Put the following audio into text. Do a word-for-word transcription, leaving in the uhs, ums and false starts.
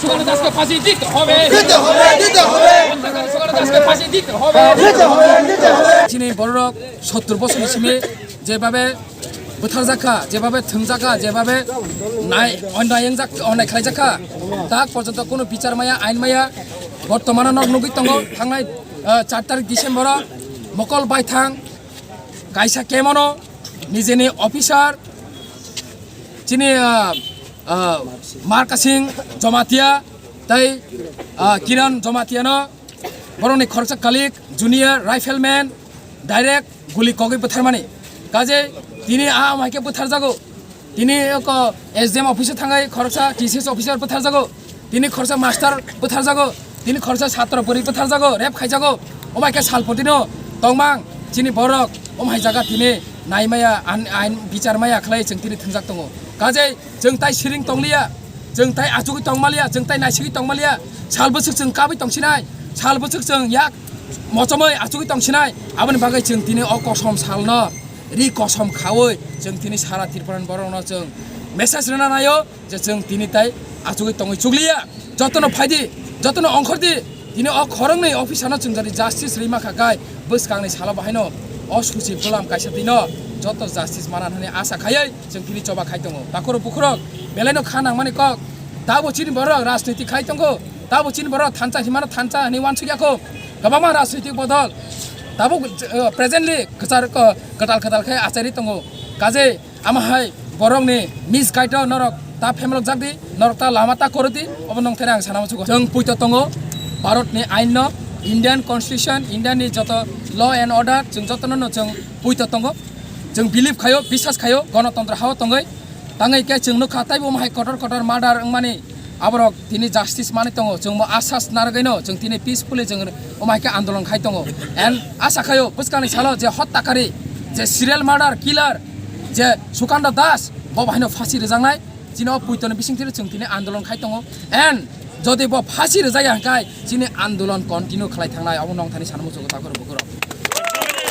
সুকান্ত দাসকে ফাঁসি দিতে হবে। দিতে হবে, দিতে হবে। সুকান্ত দাসকে ফাঁসি দিতে হবে। দিতে হবে, দিতে হবে। Chini borok sottor bochorni simi jebabe bwtharjakha, jebabe thwngjakha, jebabe nai-, onnai wngjak-, onnai khlaijakha, tak porjonto kunu bichar maya, ain maya. Bortomano nok nugwi tongo, thangnai, ah, char tarik December-o mokol baithang kaisa kemono nijeni officer chini, ah, ah, Markasing Jomatia tei, ah, Kiran Jomatia no borokni khoroksa colleague junior rifleman direct guli kogwi bwtharmani. Kaje tini a amai khe bwtharjago. Tini oko S D M office o thangwi khoroksa T C S officer bwtharjago. Tini khoroksa master bwtharjago. Tini khoroksa satro bwrwi bwtharjago, rape khaijago. Omai khe salpotino tongmang chini borok omai jaga tini naimaya, an-, ain bichar maya khlai chwng tini thwngjak tongo. Kaje chwng tai siring tongliya, chwng tai achugwi tongmaliya, chwng tai naisigwi tongmaliya. Sal bwswk chwng kabwi tongsinai, sal bwswk chwng yak mochomwi achugwi tongsinai. Aboni bagwi chwng tini o kosom salno ri kosom khaui chwng tini sara Tripurani borokno chwng message rwna naio je chwng tini tai achugwi tongwi chukliya. Jotono phaidi, jotono ongkhordi, tini o khoroknwi officer no chwng jani justice rwima kha kai bwskangni salo bahaino o suchi bwlam kaisa tino joto justice mana hwnwi asa khaiwi chwng tini choba khai tongo. Takhurok bukhurok belaino kha nangmani kok, tabo chini borok rajniti khai tongo, tabo chini borok thansa himano thansa hwnwi uansukya kho. Kwbangma rajniti bodol tabuk, eh, presently kwchar, kwtal kwtal khe achairi tongo. Kaje ama hai borokni misguide o norok ta phemelok jak di, norok ta lama ta koro di, obo nong thani ang sana muchugo. Chwng puito tongo Bharat ni ain no, Indian Constitution, India ni joto law and order, chwng jotono no chwng puito tongo. Chwng believe khaio, biswas khaio, gonotontro hao tongwi. Tangwi khe chwng nukha taibo omo hai kotor kotor murder wngmani. Aborok tini justice manwi tongo, chwng bo asas narwgwino chwng tini peacefully chwng omo hai khe andolon khai tongo. And asa khaio bwskangni salo je hottakari, je serial murder killer, je Sukanta Das, bo bahaino phasi rwjaknai. Chini o puitoni bisingtwi chwng tini andolon khai tongo. And jodi bo phasi rwjakya hwnkhe chini andolon continue khlai thangnai, obo nong thani sana muchugo takhurok bukhurok.